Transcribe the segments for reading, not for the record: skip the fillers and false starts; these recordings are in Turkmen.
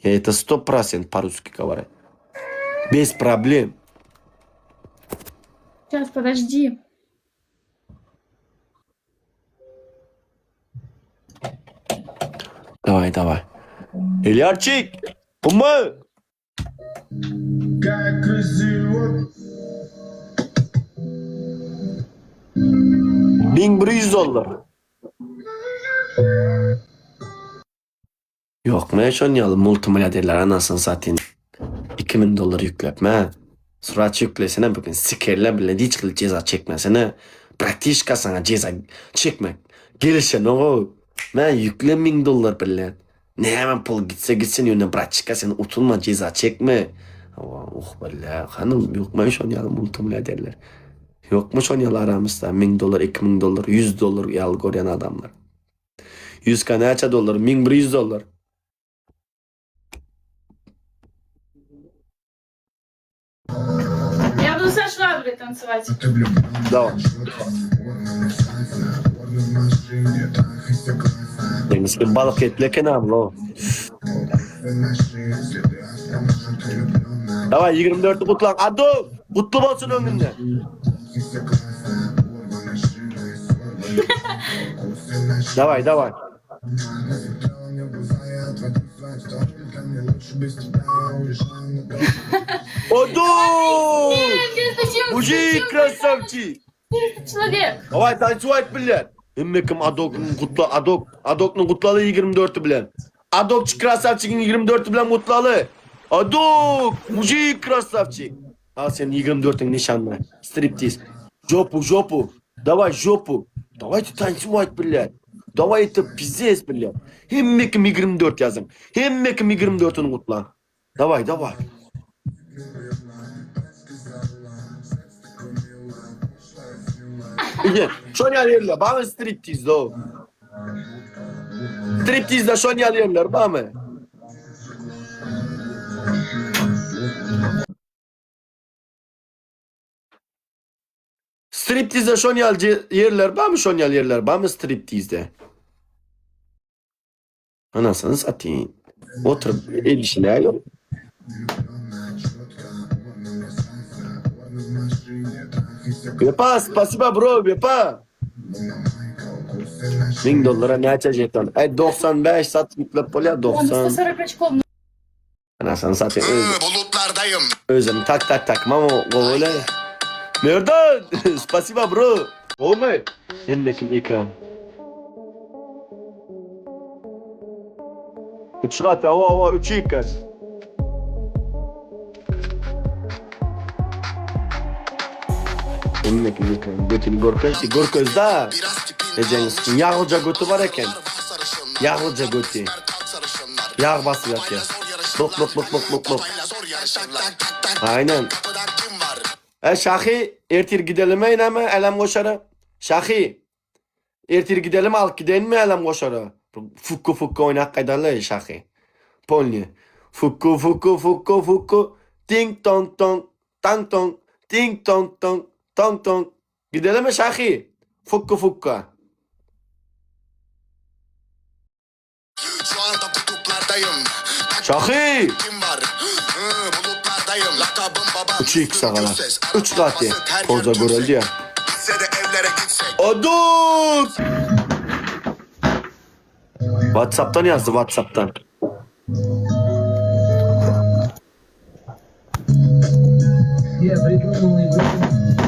Это 100% по-русски говорят. Без проблем. Сейчас, подожди. Давай, давай. Ильярчик, Umma. 1100 dollar. Ýok, men şon ýaly multimilliarderler anasyny satyn. 2000 dollar ýüklepme. Suraç ýüklesene bugün sikerler bilen hiç hili jeza çekmesene. Bratişka saňa jeza çekmek gelişenok. Men ýükle 1000 dollar bilen. Näme pul gitse gitsin ýöne bratişka sen utulma jeza çekme. Hawa, oh bile, hanym ýok men şon ýaly multimilliarderler. Ýokmy şon ýaly aramyzda 1000 dollar, 2000 dollar, 100 dollar ýaly görýän adamlar. 100k näçe dollar? 1100 dollar. Я буду со шваброй танцевать. Давай. Demiş balyk etli eken abla. Давай 24-i gutlaň. Ado, gutly bolsun öňünde. Давай, давай. Ado! Мужик красавчик! Человек. Давай танцевать bilen. Hemme kim Adok'un kutla Adok Adok'un kutlaly 24 bilen. Adokçy krasavçigiň 24 bilen gutlaly. Adok, mujik krasavçik. Al sen 24-iň nişanyna. Striptiz. Jopu, jopu. Daway jopu. Dawayte tansuwat blýat. Daway ete pizdez blýat. Hemme kim 24 ýazyň. Hemme kim 24-ini gutlaň. Daway, daway. Ine, şon ýaly ýerler barmy striptizde o? Striptizde şon ýaly ýerler barmy? Striptizde şon ýaly ýerler barmy? Şon ýaly ýerler barmy striptizde? Anasyny satyn. Oturyp edişi näle? Wepa, spasiba bro, Wepa. 1000 dollara näçe jeton? Ay 95 sat ýüklep bolýar 90. 140 очков. Anasyny satyn öz. Bulutlardayım. Özüm tak tak tak mamo gowy Merdan, spasiba bro. Gowmy? Hemmekim ekran. Üç gat, hawa, hawa, üç ekran. Hemmekim ekran. Götüni görkez, görkez da. Ejeňiz ýaglyja göti bar eken. Ýaglyja göti. Ýag basyp ýatýar. Bok bok bok bok bok bok. Aynen. E Şahi ertir gidelim eýneme Älemgoşara. Şahi ertir gidelim alyp gideýinmi Älemgoşara? Fukku fukku oýnap gaýdaly Şahi. Polny. Fukku fukku fukku fukku ding dong dong dang dong ding dong dong dong dong Gidelimi Şahi? Fukku fukka. Şu anda kutuplardayım. Şahi! Kim var? Hı, bulutlardayım. Lakabım baba. Üç x sagala. Ses. Üç gaty. Her yer Koza göreldi ya. Gitse de evlere gitsek. Aduk! WhatsApp'tan yazdı WhatsApp'tan. Я придумал игру,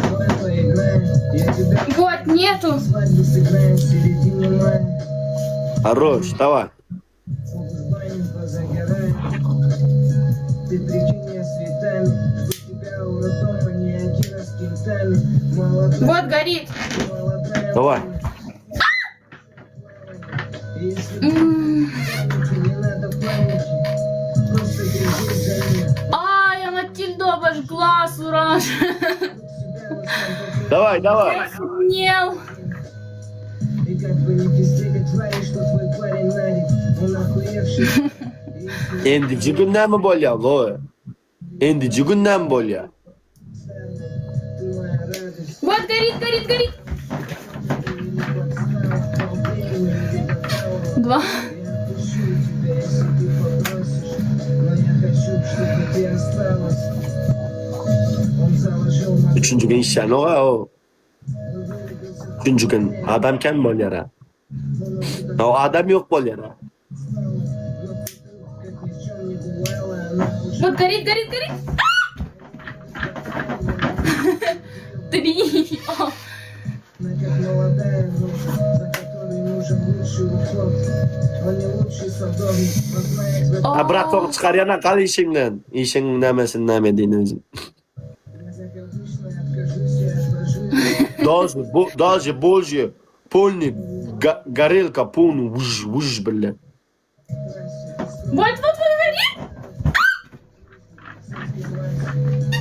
давай поиграем. Я тебя Вот, нету. свадьбу сыграем в середине мая. Хорош, давай. В бане позагораем. Ты прикинь, я с цветами. Жду тебя у роддома не один раз с кентами. Молодая, Вот, горит. молодая. Давай. Если М. паники, не надо паники. Просто грязи за ним. Ай, она тильду обожгла, Сураж. Себя вот сам Давай, давай. Нет. И как бы не пиздели твари, что твой парень нарик, он охуевший. Endiji günden mi bolýar lo? Endiji günden mi bolýar? Ты моя радость, Вот, горит, горит, горит. ты не подстава, в толпе не видно Два. Я отпущу тебя, если ты попросишь. тебе осталось. Он заложил на Üçünji gün işlänok-a o. Üçünji gün adam kem bolýar-a. O adam ýok bolýar-a. как ни в чем не бывало, она уже Вот горит, горит, горит. А! Три. О. Она как молодая роза, за которой нужен лучший уход. Он не лучший садовник, но знает в A bratok çykarýana gal işiňden. Işiň nämesini näme edýin özüm. Я, как обычно, откажусь и отложу. Даже, bu, даже Божье, полный ga, горелка, полный уж, уж, бля. Вот, вот, вот, горит.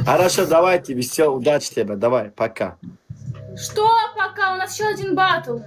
Хорошо, давайте, все, удачи тебе, давай, пока. Что пока? У нас еще один батл.